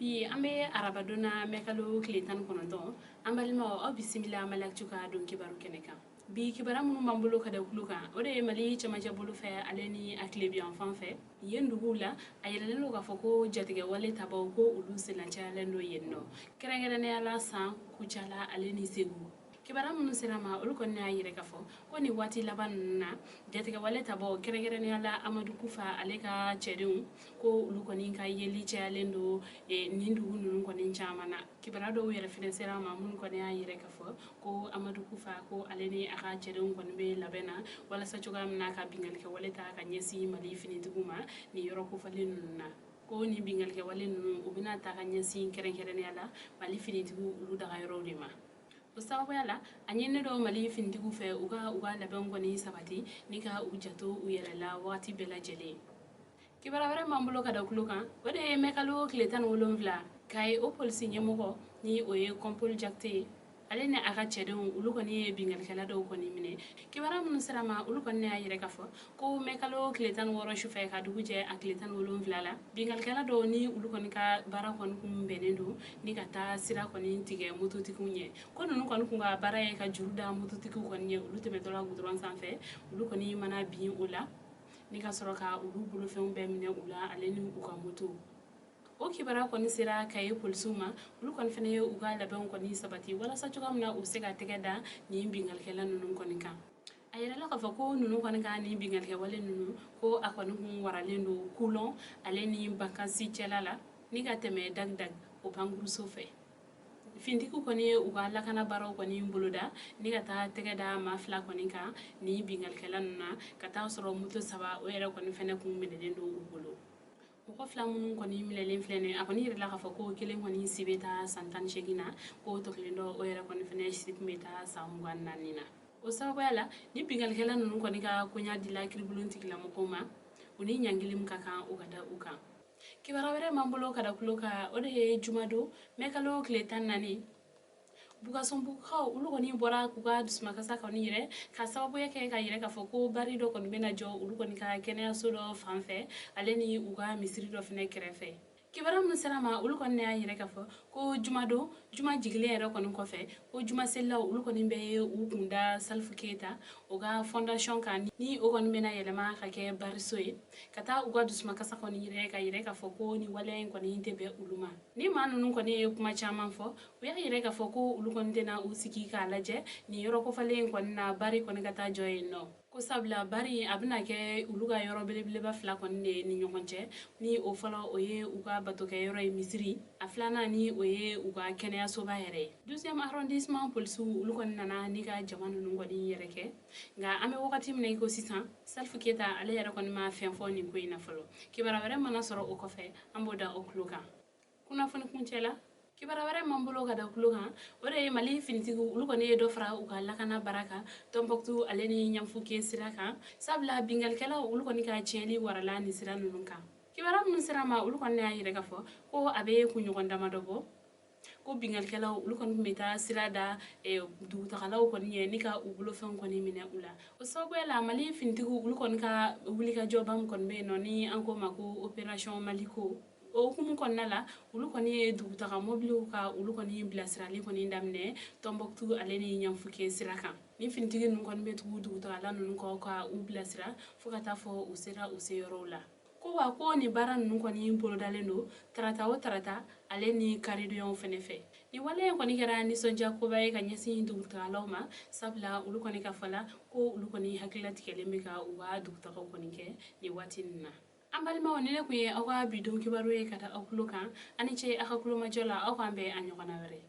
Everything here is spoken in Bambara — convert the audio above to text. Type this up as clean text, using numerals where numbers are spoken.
Bi an bɛ arabadon na, mɛkalo tile 19. An balimaw, aw bisimila Mali Actu ka don kibaru kɛnɛ kan. Bi kibaru minnu b'an bolo ka da kulo kan, o de ye Mali cɛmancɛ bolo fɛ ale ni a tilebiyan fan fɛ yen duguw la, a yɛrɛlen don k'a fɔ ko jatigɛwale tabaw ko olu senna cayalen don yen nɔ, kɛrɛnkɛrɛnnenya la San, Kucala ale ni Segu. Kibaruya minnu sera ma, olu kɔni y'a yɛrɛ k'a fɔ ko nin waati laban ninnu na, jatigɛwale tabaw, kɛrɛnkɛrɛnnenya la Amadu Kufa ale ka cɛdenw, ko olu kɔni ka yeli cayalen don nin dugu ninnu kɔni caman na. Kibaruya dɔw yɛrɛ fɛnɛ sera ma minnu kɔni y'a yɛrɛ k'a fɔ ko Amadu Kufa ko ale ni a ka cɛdenw kɔni bɛ labɛn na walasa cogoya min na ka binkannikɛwale ta ka ɲɛsin Mali finitigiw ma nin yɔrɔ kofɔlen ninnu na, ko nin binkannikɛwale ninnu, u bɛna ta ka ɲɛsin kɛrɛnkɛrɛnnenya la Mali finitigiw olu dagayɔrɔw de ma. O sababuya la, a ɲininen don Mali finitigiw fɛ u ka labɛnw kɔni sabati ni ka u jato u yɛrɛ la wagati bɛɛ lajɛlen. Kibaruya wɛrɛ b'an bolo ka da kulo kan, o de ye mɛkalo tile 17, Kayi o polisi ɲɛmɔgɔ ni o ye Kɔnpoli Jakite ye, ale ni a ka cɛdenw, olu kɔni ye binkannikɛla dɔw kɔni minɛ. Kibaruya minnu sera ma, olu kɔni y'a yɛrɛ k'a fɔ ko mɛkalo tile 16 sufɛ ka dugu jɛ a tile 17 la, binkannikɛla dɔw ni olu kɔni ka baara kɔni kun bɛnnen don ni ka taa sira kɔni tigɛ mototigiw ɲɛ, ko ninnu kɔni kun ka baara ye ka juru da mototigiw kɔni ɲɛ olu tɛmɛtɔla gudɔrɔn sanfɛ. Olu kɔni mana bin o la ni ka sɔrɔ ka olu bolofɛnw bɛɛ minɛ u la, ale ni u ka moto. O kibaruya kɔni sera Kaye polisiw ma. Olu kɔni fana ye u ka labɛnw kɔni sabati walasa cogoya min na u bɛ se ka tɛgɛ da nin binkannikɛla ninnu kɔni kan. A yɛrɛla k'a fɔ ko ninnu kɔni ka nin binkannikɛwale ninnu, ko a kɔni kun waralen don Kulɔn ale ni Bankasi cɛla la ni ka tɛmɛ Dagdag o pankuruso fɛ. Finitigiw kɔni ye u ka lakana baaraw kɔni boloda ni ka taa tɛgɛ da maa fila kɔni kan nin binkannikɛla ninnu na, ka taa sɔrɔ moto saba o yɛrɛ kɔni fɛnɛ kun minɛlen don u bolo. Mɔgɔ fila minnu kɔni minɛlen filɛ nin, a kɔni yɛrɛ la k'a fɔ ko kelen kɔni si bɛ taa san 18 na, ko tɔ kelen dɔ o yɛrɛ kɔni fɛnɛ si tun bɛ taa san 24 na. O sababuya la, ni binkannikɛla ninnu kɔni ka koɲa dila kiiribulon tigilamɔgɔw ma, u ni ɲangili min ka kan, o ka da u kan. Kibaruya wɛrɛ m'an bolo ka da kulo kan, o de ye jumadon mɛkalo tile 14, Bukasɔnbugukaw olu kɔni bɔra k'u ka dusumakasa kɔni yɛrɛ ka sababuya kɛ ka yɛrɛ k'a fɔ ko bari dɔ kɔni bɛna jɔ olu kɔni ka kɛnɛyaso dɔ fan fɛ, ale ni u ka misiri dɔ fɛnɛ kɛrɛfɛ. Kibaruya min sera ma, olu kɔni y'a yɛrɛ k'a fɔ ko jumadon, juma jigilen yɛrɛ kɔni kɔfɛ, ko juma selilaw olu kɔni bɛ ye u kun da Salifu Keyita o ka fondation kan, ni o kɔni bɛna yɛlɛma ka kɛ bariso ye, ka taa u ka dusumakasa kɔni yɛrɛ ka yɛrɛ k'a fɔ ko ni waleya in kɔni tɛ bɛn olu ma. Ni maa ninnu kɔni ye kuma caman fɔ, u y'a yɛrɛ k'a fɔ ko olu kɔni tɛna u sigi k'a lajɛ nin yɔrɔ kofɔlen in kɔni na, bari kɔni ka taa jɔ yen nɔ, ko sabula bari a bɛna kɛ olu ka yɔrɔ belebeleba fila kɔni de ni ɲɔgɔn cɛ, ni o fɔlɔ o ye u ka batokɛyɔrɔ ye misiri, a filanan ni o ye u ka kɛnɛyasoba yɛrɛ ye. Douzième arrondissement polisiw olu kɔni nana ni ka jama ninnu kɔni yɛrɛ kɛ. Nka an bɛ wagati min na i ko sisan, Salifu Keyita ale yɛrɛ kɔni ma fɛn fɔ nin ko in na fɔlɔ. Kibaruya wɛrɛ mana sɔrɔ o kɔfɛ, an b'o da o tulo kan kunnafoni kuncɛ la. Kibaruya wɛrɛ m'an bolo ka da kulo kan, o de ye Mali finitigiw olu kɔni ye dɔ fara u ka lakana baara kan Tɔnbɔkutu ale ni Ɲanfuke sira kan, sabula binkannikɛlaw olu kɔni ka tiɲɛli warala nin sira ninnu kan. Kibaruya minnu sera ma, olu kɔni y'a yɛrɛ k'a fɔ ko a bɛ kunɲɔgɔn damadɔ bɔ ko binkannikɛlaw olu kɔni tun bɛ taa sira da dugutagalaw kɔni ɲɛ ni ka u bolofɛnw kɔni minɛ u la. O sababuya la, Mali finitigiw olu kɔni ka wulikajɔba min kɔni bɛ yen nɔ, ni an ko ma ko Opération Maliko, o hukumu kɔnɔna la, olu kɔni ye dugutaga mobiliw ka olu kɔni bilasirali kɔni daminɛ Tɔnbɔkutu ale ni Ɲanfuke sira kan. Ni finitigi ninnu kɔni bɛ tugu dugutagala ninnu kɔ ka u bilasira fo ka taa fɔ u sera u se yɔrɔw la. Ko wa ko nin baara ninnu kɔni bolodalen don tarata o tarata ale ni karidonyaw fɛnɛ fɛ. Nin waleya in kɔni kɛra nisɔndiya koba ye ka ɲɛsin dugutagalaw ma, sabula olu kɔni ka fɔ la ko olu kɔni hakililatigɛlen bɛ ka u ka dugutagaw kɔni kɛ nin waati ninnu na. An balimaw, ni ne kun ye aw ka bi don kibaru ye ka da aw tulo kan. Ani ce aw ka kulomajɔ la. Aw k'an bɛn a ɲɔgɔnna wɛrɛ.